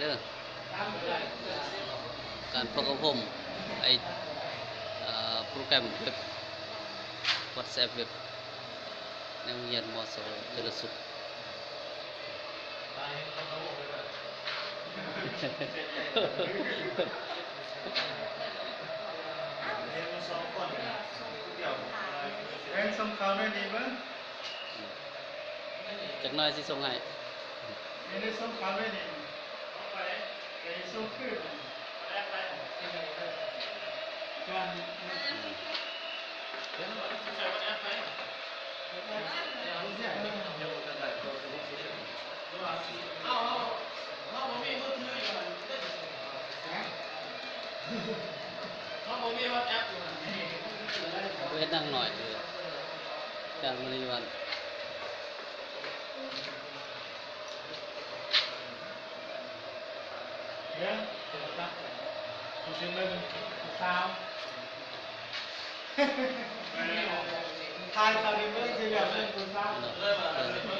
ເດີ ການຝຶກອົບຮົມໄອ້ ເອີ ໂປຣແກຣມເວັບ WhatsApp ເວັບ ໃນໂຮງຮຽນ ມສ ເຈລິນສຸກ. ແມ່ນສົ່ງຂ່າວໜ້ອຍນີ້ເບິ່ງ. ຈັກໜ້ອຍຊິສົ່ງໃຫ້. ແມ່ນສົ່ງຂ່າວໜ້ອຍນີ້. ໄປສົ່ງຄືນ. ເຮັດໜັງໜ້ອຍເດີ ຈາກມະນີວັນ. ເບິ່ງ ຜູ້ຊາວ ຖ່າຍເຂົ້າໃນເບິ່ງ ຊິແບບເບິ່ງຜູ້ຊາວ.